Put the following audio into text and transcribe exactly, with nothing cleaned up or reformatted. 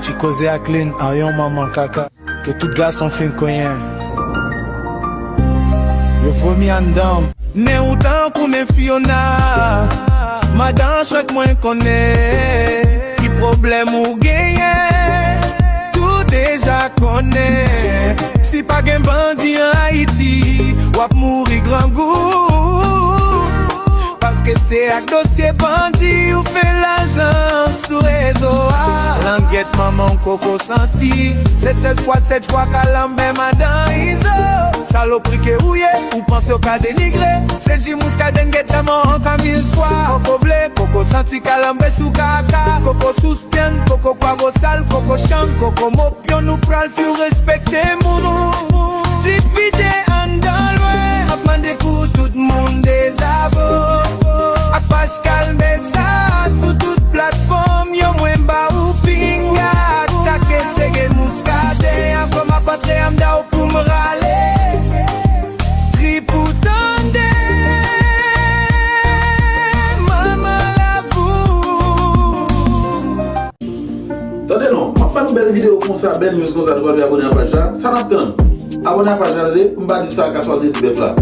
Ti koze ak Lin, a yon manman kaka. Ke tout gason fin konyen. Yo vomi anndan. Men ou tankou men Fiona. Madan Shrek mwen konnen. Ki pwoblèm ou genyen? Tou deja konnen. Si pa gen bandi an Ayiti, w ap mouri grangou. Paske se ak dosye bandi ou fè lajan sou rezo a. Langyèt manman w koko santi. Sèt sèt fwa sèt fwa kalanbè madan Izo. Salopri ke ou ye, ou panse w ka denigre. Se ji Muscadin gentan mò anka mil fwa. Koko vle, koko santi kalanbè sou kaka. Koko sou Pyann, koko kwabo sal, koko chan, koko mopyon, nou pral few respekte moun. Ti vide anndan lwen, ap mande pou tout moun dezabo. Ak paj kalme sa, sou tout platfòm yo, mwen ba ou pinga. Atake sege Muscadin, ankò m ap antre anndan w pou m rale. Trip ou tande, manman lavou. Tande non, m ap ban nou bèl videyo konsa, bèl news konsa, nou pa bliye abòne a paj la. Sa n ap tann? Abòne a paj la, tande, pou m pa di sa, Kaswal te di bèf la.